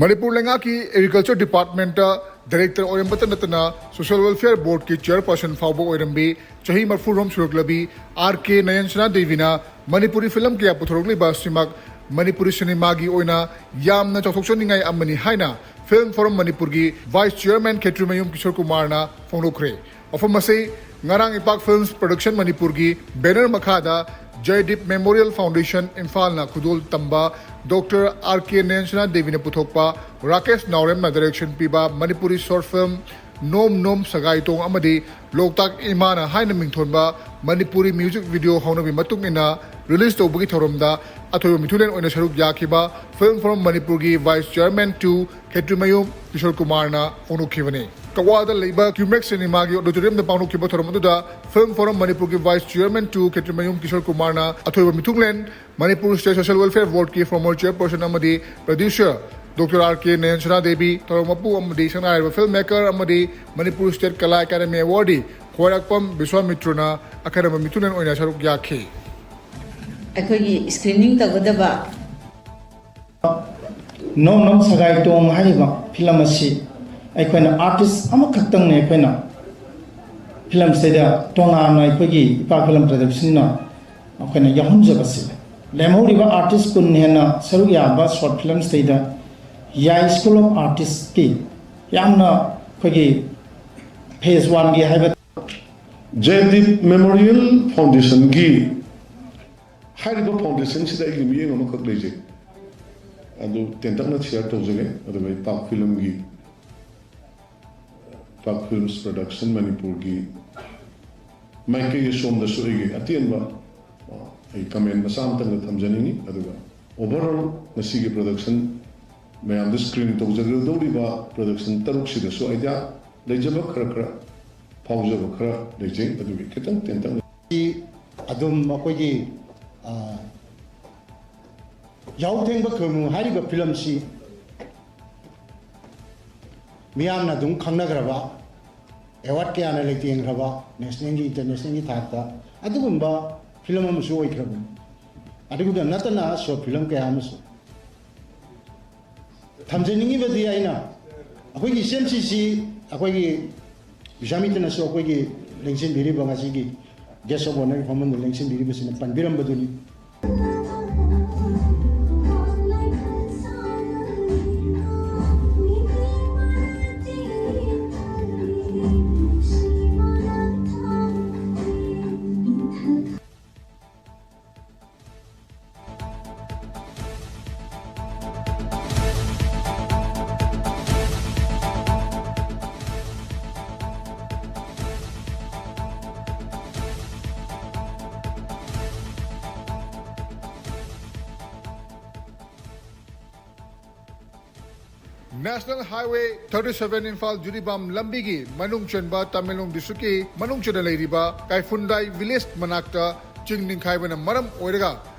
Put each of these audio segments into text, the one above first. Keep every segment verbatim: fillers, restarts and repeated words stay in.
ꯃꯅꯤꯄꯨꯔ ꯂꯩꯉꯥꯛꯀꯤ agriculture department director ꯑꯣꯏꯔꯝꯕꯇ ꯅꯠꯇꯅ social welfare ꯕꯣꯔꯗꯀꯤ ꯆꯤꯌꯔꯄꯔꯁꯟ ꯐꯥꯎꯕ ꯑꯣꯏꯔꯝꯕꯤ, ꯆꯍꯤ ꯃꯔꯤꯐꯨꯔꯣꯝ ꯁꯨꯔꯛꯂꯕꯤ ꯑꯥꯔ ꯀꯦ ꯅꯌꯟꯁꯅꯥ ꯗꯦꯕꯤꯅ ꯃꯅꯤꯄꯨꯔꯤ ꯐꯤꯂꯝ ꯀꯌꯥ ꯄꯨꯊꯣꯔꯛꯂꯤꯕ ꯑꯁꯤꯃꯛ ꯃꯅꯤꯄꯨꯔꯤ ꯁꯤꯅꯦꯃꯥꯒꯤ ꯑꯣꯏꯅ ꯌꯥꯝꯅ ꯆꯥꯎꯊꯣꯛꯆꯅꯤꯡꯉꯥꯏ ꯑꯃꯅꯤ ꯍꯥꯏꯅ ꯐꯤꯜꯝ ꯐꯣꯔꯝ ꯃꯅꯤꯄꯨꯔꯒꯤ ꯚꯥꯏꯁ ꯆꯤꯌꯔꯃꯦꯟ ꯈꯦꯇ꯭ꯔꯤꯃꯌꯨꯝ ꯀꯤꯁꯣꯔ ꯀꯨꯃꯥꯔꯅ ꯐꯣꯡꯗꯣꯛꯈ꯭ꯔꯦ꯫ ꯋꯥꯐꯝ ꯑꯁꯤ ꯉꯔꯥꯡ ꯏꯄꯥꯛ ꯐꯤꯜꯝꯁ ꯄ꯭ꯔꯣꯗꯛꯁꯟ ꯃꯅꯤꯄꯨꯔꯒꯤ ꯕꯦꯅꯔ ꯃꯈꯥꯗ ꯖꯌꯗꯤꯞ ꯃꯦꯃꯣꯔꯤꯌꯦꯜ ꯐꯥꯎꯟꯗꯦꯁꯟ ꯏꯝꯐꯥꯜꯅ ꯈꯨꯗꯣꯜ ꯇꯝꯕ ꯗꯣꯛꯇꯔ ꯑꯥꯔ ꯀꯦ ꯅꯌꯟꯁꯅꯥ ꯗꯦꯕꯤꯅ ꯄꯨꯊꯣꯛꯄ ꯔꯥꯀꯦꯁ ꯅꯥꯎꯔꯦꯝꯅ ꯗꯥꯏꯔꯦꯛꯁꯟ ꯄꯤꯕ ꯃꯅꯤꯄꯨꯔꯤ ꯁꯣꯔꯠ ꯐꯤꯜꯝ ꯅꯣꯝ ꯅꯣꯝ ꯁꯒꯥꯏ ꯇꯣꯡ ꯑꯃꯗꯤ ꯂꯣꯛꯇꯥꯛ ꯏꯃꯥꯅ ꯍꯥꯏꯅ ꯃꯤꯡꯊꯣꯟꯕ ꯃꯅꯤꯄꯨꯔꯤ ꯃ꯭ꯌꯨꯖꯤꯛ ꯚꯤꯗꯤꯑꯣ ꯍꯧꯅꯕꯤ ꯃꯇꯨꯡ ꯏꯟꯅ ꯔꯤꯂꯤꯖ ꯇꯧꯕꯒꯤ ꯊꯧꯔꯝꯗ ꯑꯊꯣꯏꯕ ꯃꯤꯊꯨꯡꯂꯦꯟ ꯑꯣꯏꯅ ꯁꯔꯨꯛ ꯌꯥꯈꯤꯕ ꯐꯤꯜꯝ ꯐꯣꯔꯝ ꯃꯅꯤꯄꯨꯔꯒꯤ ꯚꯥꯏꯁ ꯆꯤꯌꯔꯃꯦꯟ ꯇꯨ ꯈꯦꯇ꯭ꯔꯤꯃꯌꯨꯝ ꯀꯤꯁꯣꯔ ꯀꯨꯃꯥꯔꯅ ꯐꯣꯡꯗꯣꯛꯈꯤꯕꯅꯤ꯫ ꯀꯛꯋꯥꯗ ꯂꯩꯕ ꯀ꯭ꯌꯨꯃꯦꯛ ꯁꯤꯅꯦꯃꯥꯒꯤ ꯑꯣꯗꯤꯇꯣꯔꯤꯌꯝꯗ ꯄꯥꯡꯊꯣꯛꯈꯤꯕ ꯊꯧꯔꯝ ꯑꯗꯨꯗ ꯐꯤꯜꯝ ꯐꯣꯔꯝ ꯃꯅꯤꯄꯨꯔꯒꯤ ꯚꯥꯏꯁ ꯆꯤꯌꯔꯃꯦꯟ ꯇꯨ ꯈꯦꯇ꯭ꯔꯤꯃꯌꯨꯝ ꯀꯤꯁꯣꯔ ꯀꯨꯃꯥꯔꯅ ꯑꯊꯣꯏꯕ ꯃꯤꯊꯨꯡꯂꯦꯟ, ꯃꯅꯤꯄꯨꯔ ꯁ꯭ꯇꯦꯠ ꯁꯣꯁꯤꯌꯦꯜ ꯋꯦꯜꯐꯤꯌꯔ ꯕꯣꯔꯗꯀꯤ ꯐꯣꯔꯃꯔ ꯆꯤꯌꯔꯄꯔꯁꯟ ꯑꯃꯗꯤ producer doctor R K Nayansana Devi, ꯊꯧꯔꯝ ꯃꯄꯨ ꯑꯃꯗꯤ ꯁꯛꯅꯥꯏꯔꯕ ꯐꯤꯜꯝ ꯃꯦꯀꯔ ꯑꯃꯗꯤ Manipur state Kala academy awardee Khwairakpam ꯕꯤꯁ꯭ꯋꯥꯃꯤꯇ꯭ꯔꯅ ꯑꯈꯟꯅꯕ ꯃꯤꯊꯨꯡꯂꯦꯟ ꯑꯣꯏꯅ ꯁꯔꯨꯛ ꯌꯥꯈꯤ꯫ ꯑꯩꯈꯣꯏꯒꯤ ꯁ꯭ꯀ꯭ꯔꯤꯅꯤꯡ ꯇꯧꯒꯗꯕ ꯅꯣꯝ ꯅꯣꯝ ꯁꯒꯥꯏ ꯇꯣꯡ ꯍꯥꯏꯔꯤꯕ ꯐꯤꯂꯝ ꯑꯁꯤ ꯑꯩꯈꯣꯏꯅ ꯑꯥꯔꯇꯤꯁ ꯑꯃꯈꯛꯇꯪꯅ ꯑꯩꯈꯣꯏꯅ ꯐꯤꯂꯝꯁꯤꯗ ꯇꯣꯉꯥꯟꯅ ꯑꯩꯈꯣꯏꯒꯤ ꯏꯄꯥꯛ ꯐꯤꯂꯝ ꯄ꯭ꯔꯗꯛꯁꯟꯅ ꯑꯩꯈꯣꯏꯅ ꯌꯥꯎꯍꯟꯖꯕꯁꯤ ꯂꯦꯝꯍꯧꯔꯤꯕ ꯑꯥꯔꯇꯤꯁ ꯀꯨꯟ ꯍꯦꯟꯅ ꯁꯔꯨꯛ ꯌꯥꯕ ꯁꯣꯔꯠ ꯐꯤꯂꯝꯁꯤꯗꯩꯗ ꯌꯥꯏ ꯁ꯭ꯀꯨꯜ ꯑꯣꯐ ꯑꯥꯔꯇꯤꯁꯀꯤ ꯌꯥꯝꯅ ꯑꯩꯈꯣꯏꯒꯤ ꯐꯦꯁ ꯋꯥꯟꯒꯤ ꯍꯥꯏꯕ ꯖꯌꯗꯤꯞ ꯃꯦꯃꯣꯔꯤꯌꯦꯜ ꯐꯥꯎꯟꯗꯦꯁꯟꯒꯤ ꯍꯥꯏꯔꯤꯕ ꯐꯥꯎꯟꯗꯦꯁꯟꯁꯤꯗ ꯑꯩꯒꯤ ꯃꯤꯠꯌꯦꯡ ꯑꯃꯈꯛ ꯂꯩꯖꯩ꯫ ꯑꯗꯨ ꯇꯦꯟꯇꯛꯅ ꯁꯤꯌꯔ ꯇꯧꯖꯒꯦ꯫ ꯑꯗꯨꯒ ꯏꯄꯥꯛ ꯐꯤꯂꯝꯒꯤ, ꯏꯄꯥꯛ ꯐꯤꯂꯝꯁ ꯄ꯭ꯔꯗꯛꯁꯟ ꯃꯅꯤꯄꯨꯔꯒꯤ ꯃꯥꯏꯀꯩ ꯑꯁꯣꯝꯗꯁꯨ ꯑꯩꯒꯤ ꯑꯇꯦꯟꯕ, ꯑ, ꯑꯩ ꯀꯃꯦꯟ ꯃꯆꯥ ꯑꯃꯇꯪꯒ ꯊꯝꯖꯅꯤꯡꯉꯤ꯫ ꯑꯗꯨꯒ ꯑꯣꯚꯔꯑꯣꯜ ꯉꯁꯤꯒꯤ ꯄ꯭ꯔꯗꯛꯁꯟ ꯃꯌꯥꯝꯗ ꯁ꯭ꯀ꯭ꯔꯤꯟ ꯇꯧꯖꯒꯗꯧꯔꯤꯕ ꯄ꯭ꯔꯗꯛꯁꯟ ꯇꯔꯨꯛꯁꯤꯗꯁꯨ ꯑꯥꯏꯗꯤꯌꯥ ꯂꯩꯖꯕ ꯈꯔ ꯈꯔ ꯐꯥꯎꯖꯕ ꯈꯔ ꯂꯩꯖꯩ꯫ ꯑꯗꯨꯒꯤ ꯈꯤꯇꯪ ꯇꯦꯟꯇꯛꯅ ꯑꯗꯨꯝ ꯑꯩꯈꯣꯏꯒꯤ ꯑ, ꯌꯥꯍꯧ ꯊꯦꯡꯕ ꯈꯣꯏꯃꯨ ꯍꯥꯏꯔꯤꯕ ꯐꯤꯂꯝꯁꯤ ꯃꯤꯌꯥꯝꯅ ꯑꯗꯨꯝ ꯈꯪꯅꯈ꯭ꯔꯕ, ꯑꯦꯋꯥꯔꯗ ꯀꯌꯥꯅ ꯂꯩꯇꯦꯡꯈ꯭ꯔꯕ, ꯅꯦꯁꯅꯦꯜꯒꯤ ꯏꯟꯇꯔꯅꯦꯁꯅꯦꯜꯒꯤ ꯊꯥꯛꯇ ꯑꯗꯨꯒꯨꯝꯕ ꯐꯤꯂꯝ ꯑꯃꯁꯨ ꯑꯣꯏꯈ꯭ꯔꯕꯅꯤ꯫ ꯑꯗꯨꯒ ꯅꯠꯇꯅ ꯁꯣꯔꯠ ꯐꯤꯂꯝ ꯀꯌꯥ ꯑꯃꯁꯨ ꯊꯝꯖꯅꯤꯡꯉꯤꯕꯗꯤ ꯑꯩꯅ ꯑꯩꯈꯣꯏꯒꯤ ꯁꯤ ꯑꯦꯝ ꯁꯤ ꯁꯤ ꯑꯩꯈꯣꯏꯒꯤ ꯕꯤꯁ꯭ꯋꯥꯃꯤꯇ꯭ꯔꯅꯁꯨ ꯑꯩꯈꯣꯏꯒꯤ ꯂꯦꯡꯁꯤꯟꯕꯤꯔꯤꯕ ꯉꯁꯤꯒꯤ guest of honour ꯐꯝꯐꯝꯗ ꯂꯦꯡꯁꯤꯟꯕꯤꯔꯤꯕꯁꯤꯅ ꯄꯟꯕꯤꯔꯝꯕꯗꯨꯅꯤ꯫ National Highway thirty seven Imphal Jiribam ꯂꯝꯕꯤꯒꯤ ꯃꯅꯨꯡ ꯆꯟꯕ ꯇꯃꯦꯡꯂꯣꯡ district ꯀꯤ ꯃꯅꯨꯡ ꯆꯟꯅ ꯂꯩꯔꯤꯕ ꯀꯥꯏꯐꯨꯟꯗꯥꯏ village ꯃꯅꯥꯛꯇ ꯆꯤꯡ ꯅꯤꯡꯈꯥꯏꯕꯅ ꯃꯔꯝ ꯑꯣꯏꯔꯒ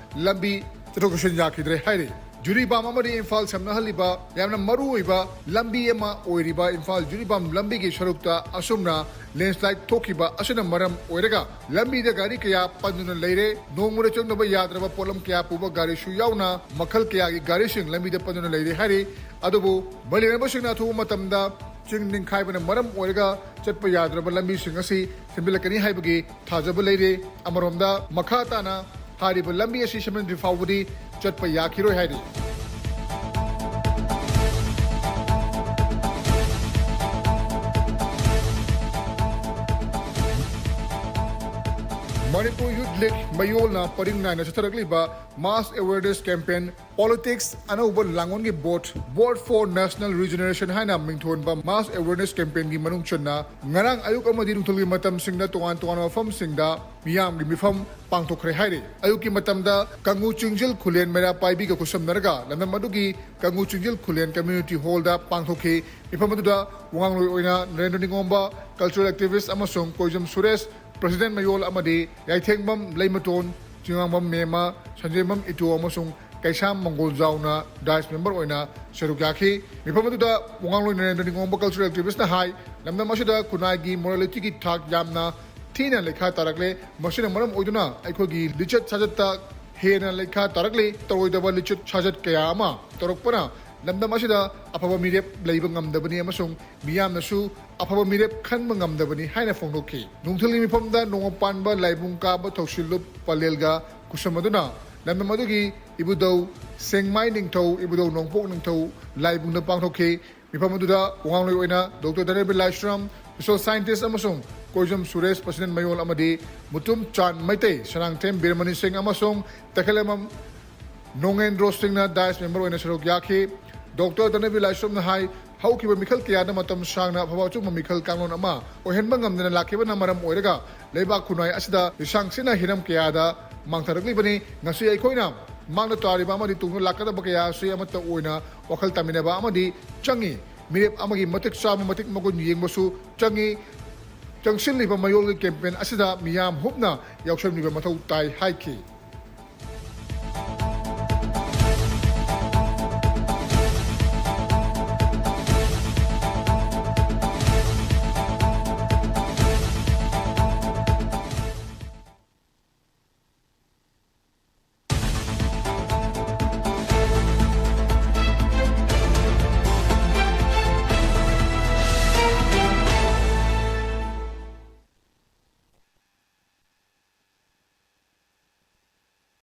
ꯂꯝꯕꯤ ꯆꯠꯊꯣꯛ ꯆꯠꯁꯤꯟ ꯌꯥꯈꯤꯗ꯭ꯔꯦ ꯍꯥꯏꯔꯤ꯫ ꯖꯤꯔꯤꯕꯥꯝ ꯑꯃꯗꯤ ꯏꯝꯐꯥꯜ ꯁꯝꯅꯍꯜꯂꯤꯕ ꯌꯥꯝꯅ ꯃꯔꯨꯑꯣꯏꯕ ꯂꯝꯕꯤ ꯑꯃ ꯑꯣꯏꯔꯤꯕ ꯏꯝꯐꯥꯜ ꯖꯤꯔꯤꯕꯥꯝ ꯂꯝꯕꯤꯒꯤ ꯁꯔꯨꯛꯇ ꯑꯁꯨꯝꯅ landslide ꯊꯣꯛꯈꯤꯕ ꯑꯁꯤꯅ ꯃꯔꯝ ꯑꯣꯏꯔꯒ ꯂꯝꯕꯤꯗ ꯒꯥꯔꯤ ꯀꯌꯥ ꯄꯟꯗꯨꯅ ꯂꯩꯔꯦ꯫ ꯅꯣꯡꯃꯗ ꯆꯪꯗꯕ ꯌꯥꯗ꯭ꯔꯕ ꯄꯣꯠꯂꯝ ꯀꯌꯥ ꯄꯨꯕ ꯒꯥꯔꯤꯁꯨ ꯌꯥꯎꯅ ꯃꯈꯜ ꯀꯌꯥꯒꯤ ꯒꯥꯔꯤꯁꯤꯡ ꯂꯝꯕꯤꯗ ꯄꯟꯗꯨꯅ ꯂꯩꯔꯦ ꯍꯥꯏꯔꯤ꯫ ꯑꯗꯨꯕꯨ ꯃꯔꯤ ꯂꯩꯅꯕꯁꯤꯡꯅ ꯑꯊꯨꯕ ꯃꯇꯝꯗ ꯆꯤꯡ ꯅꯤꯡꯈꯥꯏꯕꯅ ꯃꯔꯝ ꯑꯣꯏꯔꯒ ꯆꯠꯄ ꯌꯥꯗ꯭ꯔꯕ ꯂꯝꯕꯤꯁꯤꯡ ꯑꯁꯤ ꯁꯦꯝꯖꯤꯜꯂꯛꯀꯅꯤ ꯍꯥꯏꯕꯒꯤ ꯊꯥꯖꯕ ꯂꯩꯔꯦ꯫ ꯑꯃꯔꯣꯝꯗ ꯃꯈꯥ ꯇꯥꯅ ꯍꯥꯏꯔꯤꯕ ꯂꯝꯕꯤ ꯑꯁꯤ ꯁꯦꯝꯖꯤꯟꯗ꯭ꯔꯤ ꯐꯥꯎꯕꯗꯤ ꯆꯠꯄ ꯌꯥꯈꯤꯔꯣꯏ ꯍꯥꯏꯔꯤ꯫ ꯃꯅꯤꯄꯨꯔ ꯌꯨꯠ ꯂꯤꯒ ꯃꯌꯣꯜꯅ ꯄꯔꯤꯡ ꯅꯥꯏꯅ ꯆꯠꯊꯔꯛꯂꯤꯕ mass awareness campaign Politics ꯑꯅꯧꯕ ꯂꯥꯡꯑꯣꯟꯒꯤ vote, Vote for National Regeneration ꯍꯥꯏꯅ ꯃꯤꯡꯊꯣꯟꯕ mass awareness campaign ꯒꯤ ꯃꯅꯨꯡ ꯆꯟꯅ ꯉꯔꯥꯡ ꯑꯌꯨꯛ ꯑꯃꯗꯤ ꯅꯨꯡꯊꯤꯜꯒꯤ ꯃꯇꯝꯁꯤꯡꯗ ꯇꯣꯉꯥꯟ ꯇꯣꯉꯥꯟꯕ ꯃꯐꯝꯁꯤꯡꯗ ꯃꯤꯌꯥꯝꯒꯤ ꯃꯤꯐꯝ ꯄꯥꯡꯊꯣꯛꯈ꯭ꯔꯦ ꯍꯥꯏꯔꯤ꯫ ꯑꯌꯨꯛꯀꯤ ꯃꯇꯝꯗ ꯀꯪꯒꯨ ꯆꯤꯡꯖꯤꯜ ꯈꯨꯂꯦꯟ ꯃꯩꯔꯥ ꯄꯥꯏꯕꯤꯒ ꯈꯨꯠꯁꯝꯅꯔꯒ ꯂꯝꯗꯝ ꯑꯗꯨꯒꯤ ꯀꯪꯒꯨ ꯆꯤꯡꯖꯤꯜ ꯈꯨꯂꯦꯟ community hall ꯗ ꯄꯥꯡꯊꯣꯛꯈꯤ꯫ ꯃꯤꯐꯝ ꯑꯗꯨꯗ ꯋꯥꯉꯥꯡꯂꯣꯏ ꯑꯣꯏꯅ ꯅꯔꯦꯟꯗ꯭ꯔ ꯅꯤꯉꯣꯝꯕ, cultural activist ꯑꯃꯁꯨꯡ ꯀꯣꯏꯖꯝ ꯁꯨꯔꯦꯁ, president ꯃꯌꯣꯜ ꯑꯃꯗꯤ ꯌꯥꯏꯊꯦꯡꯕꯝ ꯂꯩꯃꯇꯣꯟ, ꯆꯤꯉꯥꯡꯕꯝ ꯃꯦꯝꯃ, ꯁꯟꯖꯦꯝꯕꯝ ꯏꯇꯣ ꯑꯃꯁꯨꯡ ꯀꯩꯁꯥꯝ ꯃꯪꯒꯣꯜꯖꯥꯎꯅ dais member ꯑꯣꯏꯅ ꯁꯔꯨꯛ ꯌꯥꯈꯤ꯫ ꯃꯤꯐꯝ ꯑꯗꯨꯗ ꯋꯥꯉꯥꯡꯂꯣꯏ ꯅꯔꯦꯟꯗ꯭ꯔ ꯅꯤꯉꯣꯝꯕ cultural activist ꯅ ꯍꯥꯏ, ꯂꯝꯗꯝ ꯑꯁꯤꯗ ꯈꯨꯟꯅꯥꯏꯒꯤ morality ꯒꯤ ꯊꯥꯛ ꯌꯥꯝꯅ ꯊꯤꯅ ꯂꯩꯈꯥ ꯇꯥꯔꯛꯂꯦ꯫ ꯃꯁꯤꯅ ꯃꯔꯝ ꯑꯣꯏꯗꯨꯅ ꯑꯩꯈꯣꯏꯒꯤ ꯂꯤꯆꯠ ꯁꯥꯖꯠꯇ ꯍꯦꯟꯅ ꯂꯩꯈꯥ ꯇꯥꯔꯛꯂꯤ꯫ ꯇꯧꯔꯣꯏꯗꯕ ꯂꯤꯆꯠ ꯁꯥꯖꯠ ꯀꯌꯥ ꯑꯃ ꯇꯧꯔꯛꯄꯅ ꯂꯝꯗꯝ ꯑꯁꯤꯗ ꯑꯐꯕ ꯃꯤꯔꯦꯞ ꯂꯩꯕ ꯉꯝꯗꯕꯅꯤ ꯑꯃꯁꯨꯡ ꯃꯤꯌꯥꯝꯅꯁꯨ ꯑꯐꯕ ꯃꯤꯔꯦꯞ ꯈꯟꯕ ꯉꯝꯗꯕꯅꯤ ꯍꯥꯏꯅ ꯐꯣꯡꯗꯣꯛꯈꯤ꯫ ꯅꯨꯡꯊꯤꯜꯒꯤ ꯃꯤꯐꯝꯗ ꯅꯣꯡꯃ ꯄꯥꯟꯕ ꯂꯥꯏꯕꯨꯡ ꯀꯥꯕ ꯊꯧꯁꯤꯜꯂꯨꯞ ꯄꯂꯦꯜꯒ ꯈꯨꯠꯁꯝꯅꯗꯨꯅ ꯂꯝꯗꯝ ꯑꯗꯨꯒꯤ ꯏꯕꯨꯙꯧ ꯁꯦꯡꯃꯥꯏ ꯅꯤꯡꯊꯧ, ꯏꯕꯨꯙꯧ ꯅꯣꯡꯄꯣꯛ ꯅꯤꯡꯊꯧ ꯂꯥꯏꯕꯨꯡꯗ ꯄꯥꯡꯊꯣꯛꯈꯤ꯫ ꯃꯤꯐꯝ ꯑꯗꯨꯗ ꯋꯥꯉꯥꯡꯂꯣꯏ ꯑꯣꯏꯅ ꯗꯣꯛꯇꯔ ꯙꯅꯕꯤꯔ ꯂꯥꯏꯁ꯭ꯔꯝ, social scientist ꯑꯃꯁꯨꯡ ꯀꯣꯏꯖꯝ ꯁꯨꯔꯦꯁ, president ꯃꯌꯣꯜ ꯑꯃꯗꯤ ꯃꯨꯇꯨꯝ ꯆꯥꯟ ꯃꯩꯇꯩ, ꯁꯅꯥꯡꯊꯦꯝ ꯕꯤꯔꯃꯅꯤ ꯁꯤꯡ ꯑꯃꯁꯨꯡ ꯇꯈꯦꯂꯦꯃꯝ ꯅꯣꯡꯉꯦꯟꯗ꯭ꯔꯣ ꯁꯤꯡꯅ dais member ꯑꯣꯏꯅ ꯁꯔꯨꯛ ꯌꯥꯈꯤ꯫ ꯗꯣꯛꯇꯔ ꯙꯅꯕꯤꯔ ꯂꯥꯏꯁ꯭ꯔꯝꯅ ꯍꯥꯏ, ꯍꯧꯈꯤꯕ ꯃꯤꯈꯜ ꯀꯌꯥꯗ ꯃꯇꯝ ꯁꯥꯡꯅ ꯑꯐꯕ ꯑꯆꯨꯝꯕ ꯃꯤꯈꯜ ꯀꯥꯡꯂꯣꯟ ꯑꯃ ꯑꯣꯏꯍꯟꯕ ꯉꯝꯗꯅ ꯂꯥꯛꯈꯤꯕꯅ ꯃꯔꯝ ꯑꯣꯏꯔꯒ ꯂꯩꯕꯥꯛ ꯈꯨꯟꯅꯥꯏ ꯑꯁꯤꯗ ꯂꯤꯁꯥꯡ ꯁꯤꯠꯅ ꯍꯤꯔꯝ ꯀꯌꯥꯗ ꯃꯥꯡꯊꯔꯛꯂꯤꯕꯅꯤ꯫ ꯉꯁꯤ ꯑꯩꯈꯣꯏꯅ ꯃꯥꯡꯗ ꯇꯥꯔꯤꯕ ꯑꯃꯗꯤ ꯇꯨꯡꯗ ꯂꯥꯛꯀꯗꯕ ꯀꯌꯥ ꯑꯁꯤ ꯑꯃꯠꯇ ꯑꯣꯏꯅ ꯋꯥꯈꯜ ꯇꯥꯃꯤꯟꯅꯕ ꯑꯃꯗꯤ ꯆꯪꯏ꯫ ꯃꯤꯔꯦꯞ ꯑꯃꯒꯤ ꯃꯇꯤꯛ ꯆꯥꯕ ꯃꯇꯤꯛ ꯃꯒꯨꯟ ꯌꯦꯡꯕꯁꯨ ꯆꯪꯏ꯫ ꯆꯪꯁꯤꯜꯂꯤꯕ ꯃꯌꯣꯜꯒꯤ campaign ꯑꯁꯤꯗ ꯃꯤꯌꯥꯝ ꯍꯨꯞꯅ ꯌꯥꯎꯁꯟꯕꯤꯕ ꯃꯊꯧ ꯇꯥꯏ ꯍꯥꯏꯈꯤ꯫